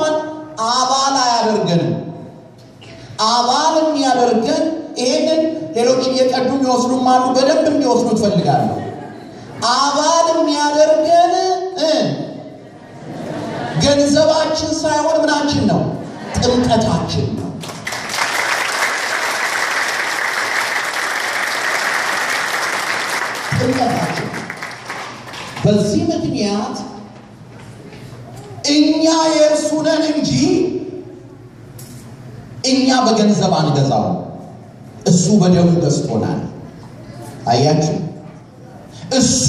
እንኳን አባል አያደርገንም። አባል የሚያደርገን ይሄንን ሌሎች እየቀዱ የሚወስዱም አሉ። በደንብ እንዲወስዱ እፈልጋለሁ። አባል የሚያደርገን ገንዘባችን ሳይሆን ምናችን ነው? ጥምቀታችን ነው። ጥምቀታችን። በዚህ ምክንያት እኛ የእርሱ ነን እንጂ እኛ በገንዘብ አንገዛው። እሱ በደሙ ገዝቶናል። አያችሁ፣ እሱ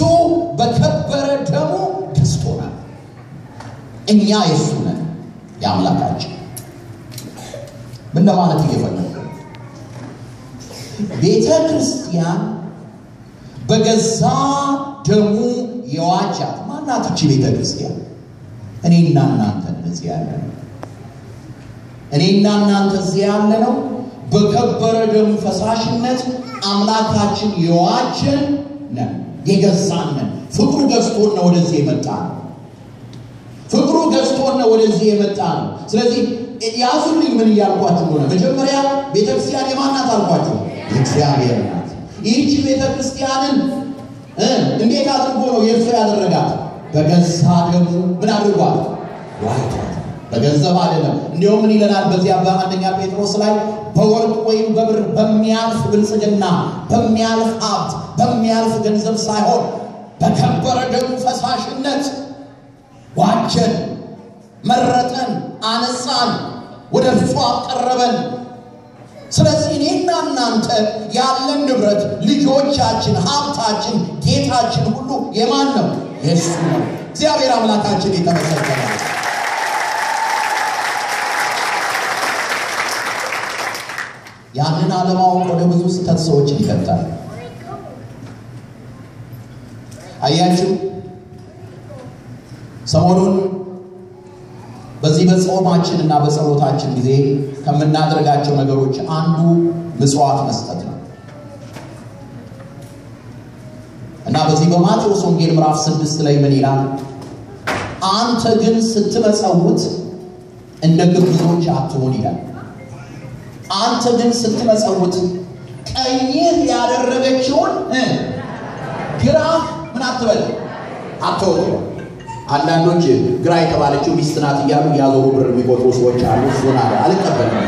በከበረ ደሙ ገዝቶናል። እኛ የእሱ ነን፣ የአምላካችን። ምን ለማለት እየፈለኩ ቤተ ክርስቲያን በገዛ ደሙ የዋጃት ማናት? እቺ ቤተ ክርስቲያን እኔና እናንተ እዚህ ያለ ነው። እኔና እናንተ እዚህ ያለ ነው። በከበረ ደሙ ፈሳሽነት አምላካችን የዋጀን ነን፣ የገዛን ነን። ፍቅሩ ገዝቶን ነው ወደዚህ የመጣ ነው። ፍቅሩ ገዝቶን ነው ወደዚህ የመጣ ነው። ስለዚህ ያዙልኝ ምን እያልኳችሁ እንደሆነ። መጀመሪያ ቤተክርስቲያን የማን ናት አልኳችሁ? የእግዚአብሔር ናት። ይህቺ ቤተክርስቲያንን እንዴት አድርጎ ነው የእርሱ ያደረጋት? በገዛ ደሙ ምን አድርጓት? ዋጅቷት። በገንዘብ አይደለም። እንዲያውም ምን ይለናል በዚያ በአንደኛ ጴጥሮስ ላይ? በወርቅ ወይም በብር በሚያልፍ ብልጽግና፣ በሚያልፍ ሀብት፣ በሚያልፍ ገንዘብ ሳይሆን በከበረ ደሙ ፈሳሽነት ዋጀን፣ መረጠን፣ አነጻን፣ ወደ እርሱ አቀረበን። ስለዚህ እኔና እናንተ ያለን ንብረት፣ ልጆቻችን፣ ሀብታችን፣ ጌታችን ሁሉ የማን ነው? የእሱ ነው። እግዚአብሔር አምላካችን የተመሰገነ ነው። ያንን አለማወቅ ወደ ብዙ ስህተት ሰዎችን ይከታል። አያችሁ፣ ሰሞኑን በዚህ በጾማችን እና በጸሎታችን ጊዜ ከምናደርጋቸው ነገሮች አንዱ ምጽዋት መስጠት ነው። እና በዚህ በማቴዎስ ወንጌል ምዕራፍ 6 ላይ ምን ይላል? አንተ ግን ስትመጸውት እንደ ግብዞች አትሁን ይላል። አንተ ግን ስትመጸውት ቀኝህ ያደረገችውን ግራህ ምን አትበል አትወቅ። አንዳንዶች ግራ የተባለችው ሚስት ናት እያሉ ያዞሩ ብር የሚቆጥሩ ሰዎች አሉ። እሱን አልቀበልም።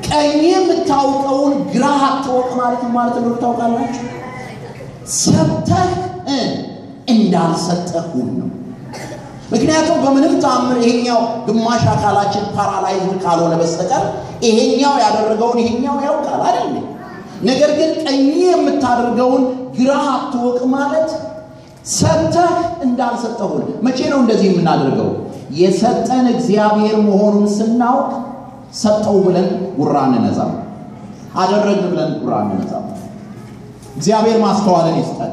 ቀኝ የምታውቀውን ግራህ አትወቅ ማለት ነው ማለት ነው። ታውቃላችሁ፣ ሰጥተህ እንዳልሰጠህ ሁን ነው። ምክንያቱም በምንም ተአምር ይሄኛው ግማሽ አካላችን paralyzed ካልሆነ በስተቀር ይሄኛው ያደረገውን ይሄኛው ያውቃል አይደል? ነገር ግን ቀኝ የምታደርገውን ግራህ አትወቅ ማለት ሰጥተህ እንዳልሰጠህ ሁን። መቼ ነው እንደዚህ የምናደርገው? የሰጠን እግዚአብሔር መሆኑን ስናውቅ ሰጠው ብለን ጉራ አንነዛም፣ አደረግን ብለን ጉራ አንነዛም። እግዚአብሔር ማስተዋልን ይስጠን።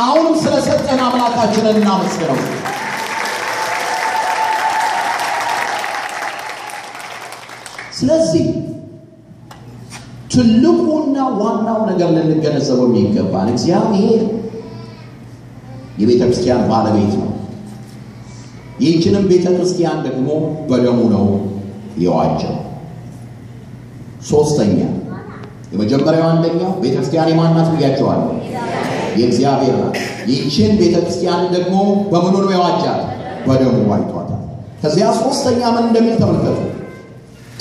አሁንም ስለሰጠን አምላካችንን እናመስግነው። ስለዚህ ትልቁና ዋናው ነገር ልንገነዘበው የሚገባን እግዚአብሔር የቤተ ክርስቲያን ባለቤት ነው። ይህችንም ቤተ ክርስቲያን ደግሞ በደሙ ነው የዋጀው። ሶስተኛ፣ የመጀመሪያው አንደኛው ቤተ ክርስቲያን የማን ናት ብያቸዋለሁ? የእግዚአብሔር ናት። ይህችን ቤተ ክርስቲያን ደግሞ በምኑ ነው የዋጃት? በደሙ ዋጅቷታል። ከዚያ ሶስተኛ ምን እንደሚል ተመልከቱ።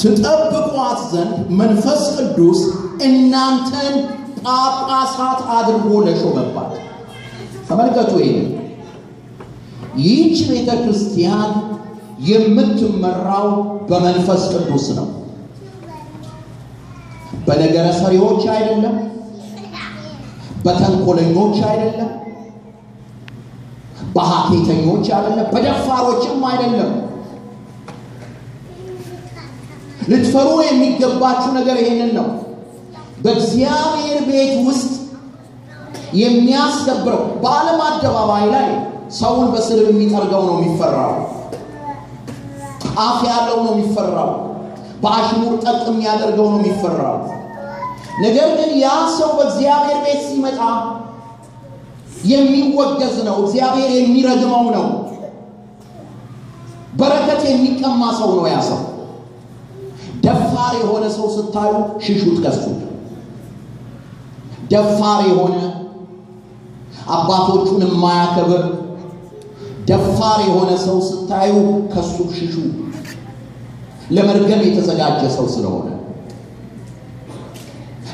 ትጠብቋት ዘንድ መንፈስ ቅዱስ እናንተን ጳጳሳት አድርጎ ለሾመባት። ተመልከቱ ይሄን። ይህች ቤተ ክርስቲያን የምትመራው በመንፈስ ቅዱስ ነው። በነገረ ሰሪዎች አይደለም፣ በተንኮለኞች አይደለም፣ በሀኬተኞች አይደለም፣ በደፋሮችም አይደለም። ልትፈሩ የሚገባችሁ ነገር ይሄንን ነው። በእግዚአብሔር ቤት ውስጥ የሚያስከብረው በዓለም አደባባይ ላይ ሰውን በስድብ የሚጠርገው ነው የሚፈራው። አፍ ያለው ነው የሚፈራው። በአሽሙር ጠቅ የሚያደርገው ነው የሚፈራው። ነገር ግን ያ ሰው በእግዚአብሔር ቤት ሲመጣ የሚወገዝ ነው። እግዚአብሔር የሚረግመው ነው። በረከት የሚቀማ ሰው ነው ያ ሰው። ደፋር የሆነ ሰው ስታዩ ሽሹት ከሱ። ደፋር የሆነ አባቶቹን የማያከብር ደፋር የሆነ ሰው ስታዩ ከሱ ሽሹ። ለመርገም የተዘጋጀ ሰው ስለሆነ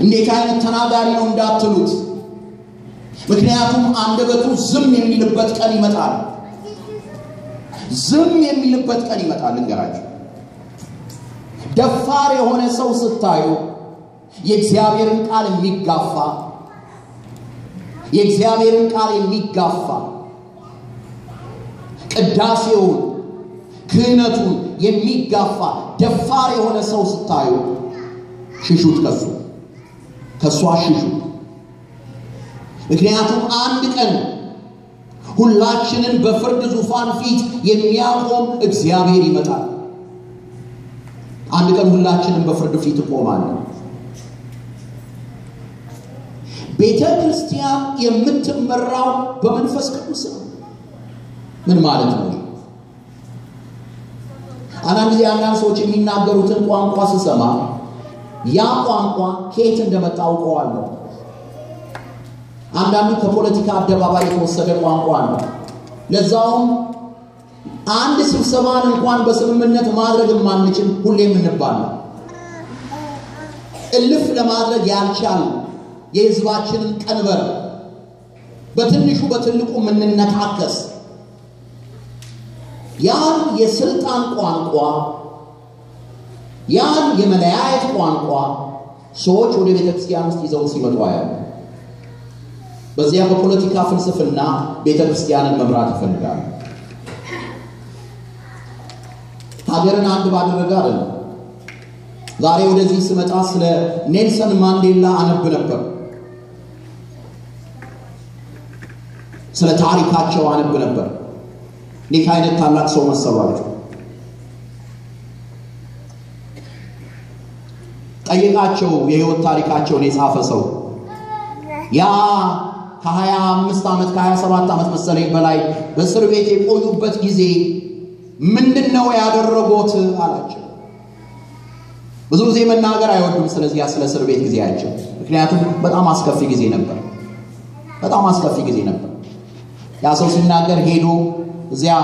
እንዴት አይነት ተናጋሪ ነው እንዳትሉት። ምክንያቱም አንደበቱ ዝም የሚልበት ቀን ይመጣል። ዝም የሚልበት ቀን ይመጣል። ልንገራችሁ፣ ደፋር የሆነ ሰው ስታዩ የእግዚአብሔርን ቃል የሚጋፋ የእግዚአብሔርን ቃል የሚጋፋ ቅዳሴውን ክህነቱን የሚጋፋ ደፋር የሆነ ሰው ስታዩ ሽሹት፣ ከሱ ሽሹ። ምክንያቱም አንድ ቀን ሁላችንን በፍርድ ዙፋን ፊት የሚያቆም እግዚአብሔር ይመጣል። አንድ ቀን ሁላችንን በፍርድ ፊት እንቆማለን። ቤተ ክርስቲያን የምትመራው በመንፈስ ቅዱስ ነው። ምን ማለት ነው? አንዳንድ ጊዜ አንዳንድ ሰዎች የሚናገሩትን ቋንቋ ስሰማ ያ ቋንቋ ከየት እንደመጣ አውቀዋለሁ። አንዳንዱ ከፖለቲካ አደባባይ የተወሰደ ቋንቋ ነው። ለዛውም አንድ ስብሰባን እንኳን በስምምነት ማድረግ የማንችል ሁሌም እንባላለን። እልፍ ለማድረግ ያልቻል የህዝባችንን ቀንበር በትንሹ በትልቁ የምንነካከስ ያን የስልጣን ቋንቋ ያን የመለያየት ቋንቋ ሰዎች ወደ ቤተክርስቲያን ውስጥ ይዘው ሲመጡ አያለሁ። በዚያ በፖለቲካ ፍልስፍና ቤተክርስቲያንን መምራት ይፈልጋሉ። ሀገርን አንድ ባደረገ አይደለም። ዛሬ ወደዚህ ስመጣ ስለ ኔልሰን ማንዴላ አነብ ነበር። ስለ ታሪካቸው አነብ ነበር። እንዴት አይነት ታላቅ ሰው መሰሏቸው! ጠይቃቸው የህይወት ታሪካቸውን የጻፈ ሰው ያ ከ25 ዓመት ከ27 ዓመት መሰለኝ በላይ በእስር ቤት የቆዩበት ጊዜ ምንድነው ያደረጉት አላቸው። ብዙ ጊዜ መናገር አይወዱም ስለዚህ ስለ እስር ቤት ጊዜያቸው። ምክንያቱም በጣም አስከፊ ጊዜ ነበር። በጣም አስከፊ ጊዜ ነበር። ያ ሰው ሲናገር ሄዶ እዚያ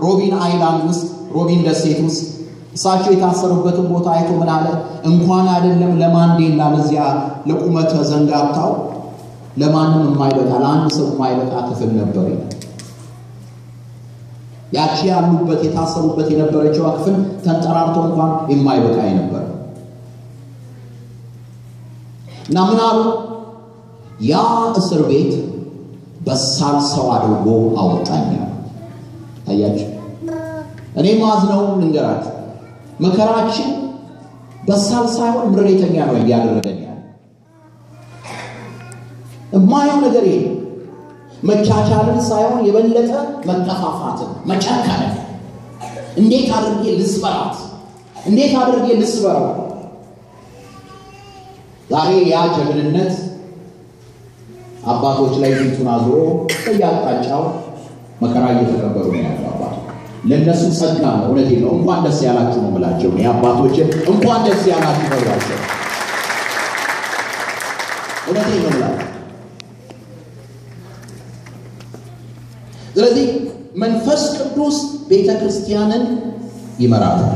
ሮቢን አይላንድ ውስጥ ሮቢን ደሴት ውስጥ እሳቸው የታሰሩበትን ቦታ አይቶ ምን አለ? እንኳን አይደለም ለማንዴላ ለዚያ ለቁመተ ዘንጋታው ለማንም የማይበቃ ለአንድ ሰው የማይበቃ ክፍል ነበር ይላል። ያቺ ያሉበት የታሰሩበት የነበረችው ክፍል ተንጠራርቶ እንኳን የማይበቃ ነበር። እና ምን አሉ? ያ እስር ቤት በሳል ሰው አድርጎ አወጣኝ። ታያችሁ፣ እኔ ማዝነው ልንገራችሁ፣ መከራችን በሳል ሳይሆን ምሬተኛ ነው እያደረገን ያለ። የማየው ነገር ይሄ መቻቻልን ሳይሆን የበለጠ መከፋፋትን፣ መጨከንን። እንዴት አድርጌ ልስበራት? እንዴት አድርጌ ልስበረው? ዛሬ ያ ጀግንነት አባቶች ላይ ፊቱን አዙሮ በየአቅጣጫው መከራ እየተቀበሉ ነው ያለው። አባቶች ለነሱ ጸጋ ነው። እውነቴን ነው። እንኳን ደስ ያላችሁ ነው የምላቸው። እኔ አባቶቼ እንኳን ደስ ያላችሁ ነው የምላቸው። እውነቴን ነው የምላቸው። ስለዚህ መንፈስ ቅዱስ ቤተክርስቲያንን ይመራታል።